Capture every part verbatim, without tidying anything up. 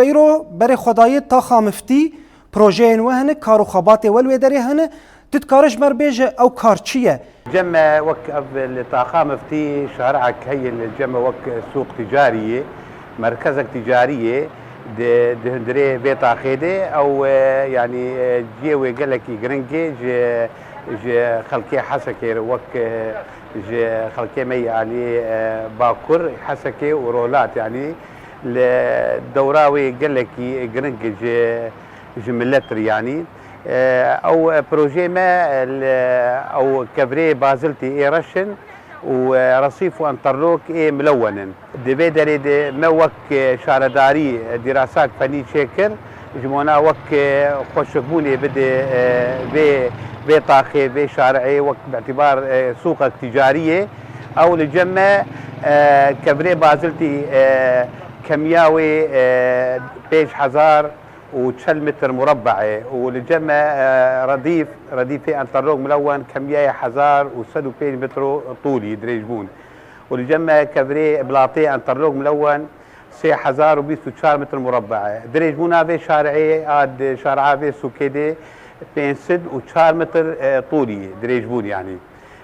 Îro berê xwedayê taxa miftî, projeyên we hene, kar û xebatê we li wê derê hene, tu dikare ji me re bêje ew kar çi ye? Cem me wek ev li taxa miftî şareek heye, li cem me wek sûq ticarî ye, merkezek ticarî ye, di, di hundirê vê taxê de ew, e, yanî, e, cihê wê gelekî giring e ji, ji xelkê Hesekê re wek, e, ji xelkê me yê alî, e, Bakur, Hesekê û Rolat, yanî li dewra wê gelekî giring ji, ji milet re, yanî. E, ew, e, projeyê me, e, li, ew kevirê baziltî ê reş in û, e, resîf û enterlok ê milewen in. Di vê derê de me wek, e, şaredarî, e, dîrasayek fenî çêkir, ji bona wek, e, xweşikbûnê bide, e, vê, vê taxê, vê şareê wek bi îtîbar, e, sûqek ticarî ye. Ew li cem me, e, kevirê baziltî, e, kemiya wê, e, pênc hezar û çel metr murabbe ye û li cem me, e, redîf, redîfê enterlok milewen kemiya ye hezar û sed û pênc metro tûlî dirêjbûn. Û li cem me kevirê bilatê enterlok milewen sê hezar û bîst û çar metr murabbe ye. Dirêjbûna vê şareê a di şareya vê sûkê de pênc sed û çar metr, e, tûlî dirêjbûn yanî.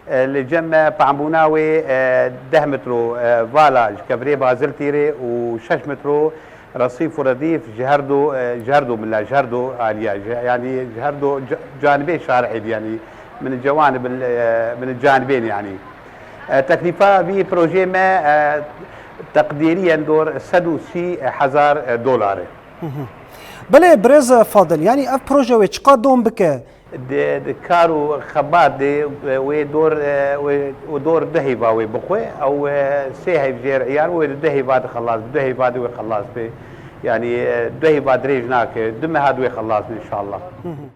E, li cem me pambûna wê, e, deh metro, e, vala ji kevirê baziltî re û şeş metro resîf û redîf ji her du, e, ji her du mila, ji her du aliya, ji, yanî ji her du ca-, canibê şareê de yanî. Min cewan bin, e, min canibên yanî. E, teklîfa vî projeyê me, e, teqdîriyen dor sed û sî hezar dolar e. Belê birêz Fadil, yanî ev proje wê çiqas dom bike? Di, di kar û xebat de, e, wê dor, e, wê, wê dor du heyva wê bixwe. Ew, e, sê heyv jêr iyar wê di du heyva de xelas, du heyva de wê xelas be. Yanî, e, du heyva dirêj nake, du meha de wê xelas be inşallah.